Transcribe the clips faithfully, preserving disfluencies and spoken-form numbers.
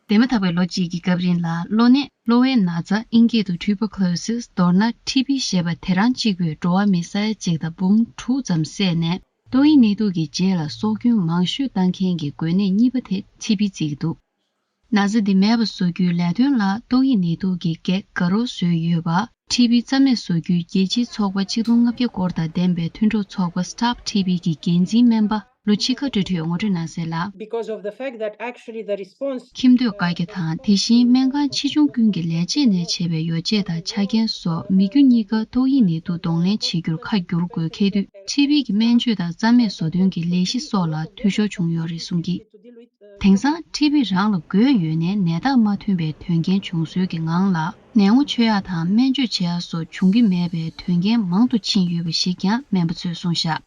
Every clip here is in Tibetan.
དེ་མ་ཐག་པའི་ལོ་གཅིག་གི་སྐབས་རིང་ལ་གློ་ནད། གློ་བའི་ན་ཚ། ཨིན་སྐད་དུ་tuberculosis མདོར་ན་ཊི་བི་ཞེས་པ་དེ་རང་གཅིག་པུས་འགྲོ་བ་མི་ས་ཡ་གཅིག་དང་འབུམ་དྲུག་ཙམ་བསད་ནས། ཏོག་དབྱིབས་ནད་དུག་གི་རྗེས་ལ་སྲོག་སྐྱོན་མང་ཤོས་བཏང་མཁན་གྱི་འགོས་ནད་གཉིས་པ་དེ་ཊི་བི་བརྩི་གི་འདུག་ན་ཚ་འདི་མེད་པ་བཟོ་རྒྱུའི་ལས་དོན་ལ་ཏོག་དབྱིབས་ནད་དུག་གི་གེགས་དགའ་རབ་བཟོས་ཡོད་པ། ཊི་བི་རྩ་མེད་བཟོ་རྒྱུའི་རྒྱལ་སྤྱིའི་ཚོགས་པ་ཆིག་སྟོང་ལྔ་བརྒྱ་སྐོར་དང་ལྡན་པའི་མཐུན་གྲོགས་ཚོགས་པ་Stop ཊི་བི་གི་འགན་འཛིན་སྨན་པ་ལུ་ཆི་ཁ་ཀྲི་ཐོས་ངོ་སྤྲོད་གནང་གསལ་ལ། Because of the fact that actually the response ཁྱིམ་སྡོད་བཀའ་རྒྱ་དང་དེ་བཞིན་སྨན་ཁང་ཆེ་ཆུང་ཀུན་གྱི་ལས་བྱེད་ནས་བྱས་པའི་ཡོ་བྱད་དང་ཆ་རྐྱེན་སོགས་མི་རྒྱུ་གཉིས་ཀ་ཏོག་དབྱིབས་ནད་དུག་གདོང་ལེན་བྱེད་རྒྱུར་ཁ་བསྒྱུར་དགོས་འཁེལ་དུས། ཊི་བི་གི་སྨན་བཅོས་དང་རྩ་མེད་བཟོ་དོན་གྱི་ལས་གཞི་སོགས་ལ་འཐུས་ཤོར་བྱུང་ཡོད་རེད་གསུངས་ཀྱིས། དེང་སང་ཊི་བི་རང་ལ་འགོས་ཡོད་ནའི་ནད་རྟགས་མ་ཐོན་པའི་དོན་རྐྱེན་བྱུང་སྲོལ་གྱི་ངང་ལ། ནད་ངོ་བཅོས་ཡག་དང་སྨན་བཅོས་བྱེད་ཡག་སོགས་བྱུང་གི་མེད་པའི་དོན་རྐྱེན་མང་དུ་ཕྱིན་ཡོད་པ་ཞིག་ཀྱང་སྨན་པ་ཚོས་གསུངས་བཞག་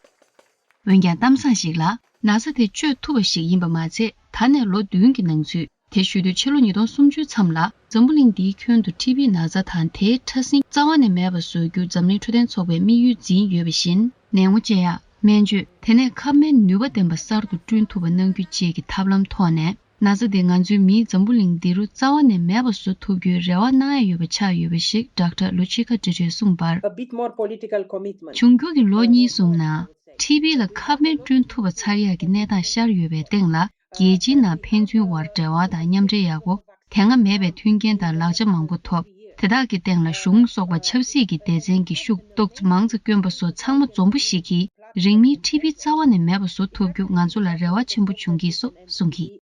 འོན་ཀྱང་གཏམ་བཟང་ཞིག་ལ། ན་ཚ་དེ་བཅོས་ཐུབ་པ་ཞིག་ཡིན་པ་མ་ཚད། ད་ནས་ལོ་བདུན་གྱི་ནང་ཚུད། དེ་བཞུགས་དུས་ཕྱི་ལོ་ཉིས་སྟོང་སུམ་ཅུ་མཚམས་ལ་འཛམ་བུ་གླིང་འདིའི་ཁྱོན་དུ་ཊི་བི་ན་ཚ་དང་དེའི་ཕྲ་སྲིན་རྩ་བ་ནས་མེད་པ་བཟོ་རྒྱུ་འཛམ་གླིང་འཕྲོད་བསྟེན་ཚོགས་པས་དམིགས་ཡུལ་འཛིན་ཡོད་པ་བཞིན། ནད་ངོ་བཅོས་ཡག་སྨན་བཅོས། དེ་ནས་ཁབ་སྨན་ནུས་པ་ལྡན་པ་གསར་དུ་བསྐྲུན་ཐུབ་པ་གནང་རྒྱུ་བཅས་ཀྱི་ཐབས་ལམ་ཐོག་ནས། ན་ཚ་འདི་ང་ཚོའི་མིའི་འཛམ་བུ་གླིང་འདི་རུ་རྩ་བ་ནས་མེད་པ་བཟོ་ཐུབ་རྒྱུའི་རེ་བ་གནང་ཡ་ཡོད་པ་ཆགས་ཡོད་པ་ཞིག་ཌོག་ཊར་ལུ་ཆི་ཁ་ཀྲི་ཐོས་གསུངས་པར། A bit more political commitment. འབྱུང་འགྱུར་གྱི་ལོ་གཉིས་གསུམ་ནང་། ཊི་བི་ལ་ཁབ་སྨན་བསྐྲུན་ཐུབ་པ་ཚར་ཡག་གི་གནས་སྟངས་ཤར་ཡོད་པའི་སྟེང་ལ། རྒྱལ་སྤྱིའི་ནང་ཕན་ཚུན་དབར་འབྲེལ་བ་དང་མཉམ་འབྲེལ་ཡག་པོ། དེ་སྔ་མེད་པའི་མཐུན་རྐྱེན་དང་ལག་ཆ་མང་པོ་ཐོབ། དེ་དག་གི་སྟེང་ལ་གཞུང་སོགས་པ་ཆབ་སྲིད་ཀྱི་སྡེ་ཚན་གྱི་ཤུགས་ཏོག་ཙམ་མང་ཙམ་བསྐྱོན་པ་སོགས་ཚང་མ་འཛོམས་པོ་ཞིག་གིས། རིང་མིན་ཊི་བི་རྩ་བ་ནས་མེད་པ་བཟོ་ཐུབ་རྒྱུ་ང་ཚོ་ལ་རེ་བ་ཆེན་པོ་བྱུང་གི་སོགས་གསུངས་གིས།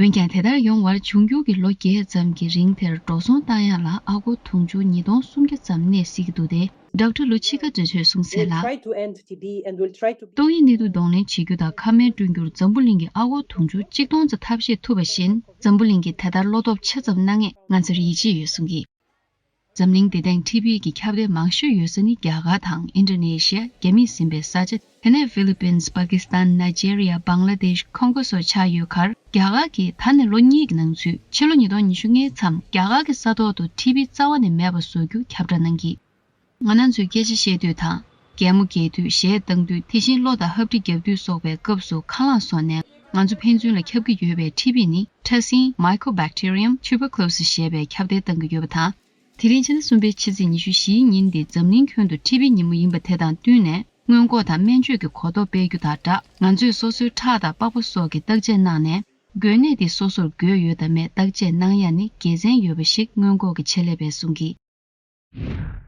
འོན་ཀྱང་དེ་ལྟར་ཡོང་བར་འབྱུང་འགྱུར་གྱི་ལོ་བརྒྱད་ཙམ་གྱི་རིང་དེར་འགྲོ་སོང་བཏང་ཡག་ལ་ཨ་སྒོར་དུང་ཕྱུར་ཉིས་སྟོང་སུམ་བརྒྱ་ཙམ་གནས་སྲིད་ཀྱི་འདུག་སྟེ། ཌོག་ཊར་ལུ་ཆི་ཁ་ཀྲི་ཐོས་གསུངས་གསལ་ལ། We'll try to end T B and we'll try to ཏོག་དབྱིབས་ནད་དུག་གདོང་ལེན་བྱེད་རྒྱུ་དང་ཁབ་སྨན་བསྐྲུན་རྒྱུར་འཛམ་བུ་གླིང་གི་ཨ་སྒོར་དུང་ཕྱུར་གཅིག་སྟོང་ཙམ་ཐབས་ཤེས་ཐུབ་པ་བཞིན། འཛམ་བུ་གླིང་གིས་དེ་ལྟར་བློ་སྟོབས་ཆེ་ཙམ་གནང་ངེས་ང་ཚོར་ཡིད་ཆེས་ཡོད་གསུངས་ཀྱིས། འཛམ་གླིང་འདི་སྟེང་ཊི་བི་གི་ཁྱབ་གདལ་མང་ཤོས་ཡོད་ས་ནི་རྒྱ་གར་དང་ཨིན་ཌོ་ནེ་ཤི་ཡ། རྒྱ་མིས་ཟིན་པའི་ས་ཆ། དེ་ནས་ཧྥི་ལི་པིན། པ་ཀི་སི་ཐན། ནཱི་ཇེ་རི་ཡ། བང་ལ་དེཤ། ཁོང་གོ་སོགས་ཆགས་ཡོད་ཁར། རྒྱ་གར་གྱིས་ད་ནས་ལོ་གཉིས་ཀྱི་ནང་ཚུད། ཕྱི་ལོ་ཉིས་སྟོང་ཉི་ཤུ་ལྔའི་མཚམས་རྒྱ་གར་གྱི་ས་ཐོག་ཏུ་ཊི་བི་རྩ་བ་ནས་མེད་པ་བཟོ་རྒྱུ་ཁྱབ་བསྒྲགས་གནང་གིས། ང་རང་ཚོས་སྐད་ཆ་བཤད་དུས་དང་། གད་མོ་བགད་དུས། གཞས་བཏང་དུས། དེ་བཞིན་གློ་དང་ཧབ་དྲི་བརྒྱབ་དུས་སོགས་པའི་སྐབས་སུ་ཁ་རླངས་བཟོ་ནས་ང་ཚོ་ཕན་ཚུན་ལ་ཁྱབ་ཀྱི་ཡོད་པའི་ཊི་བི་ནི་ཕྲ་སྲིན་Mycobacterium tuberculosis ཞེས་པས་ཁྱབ་གདལ་བཏང་གི་ཡོད་པ་དང་། དེ་རིང་ཕྱི་ཟླ་གསུམ་པའི་ཕྱི་ཚེས་ཉི་ཤུ་བཞིའི་ཉིན་འདི་འཛམ་གླིང་ཁྱོན་དུ་ཊི་བི་ཉིན་མོ་ཡིན་པ་དེ་དང་བསྟུན་ནས། སྔོན་འགོག་དང་སྨན་བཅོས་ཀྱི་གོ་རྟོགས་སྤེལ་རྒྱུ་དང་སྦྲགས། ང་ཚོས་སོ་སོའི་ཁྲག་དང་པགས་པ་སོགས་ཀྱི་བརྟག་དཔྱད་གནང་ནས། འགོས་ནད་འདི་སོ་སོར་འགོས་ཡོད་དམ་མེད་བརྟག་དཔྱད་གནང་ཡ་ནི་དགེ་མཚན་ཡོད་པ་ཞིག་སྔོན་འགོག་གི་ཆེད་ལས་པས་གསུངས་ཀྱིས།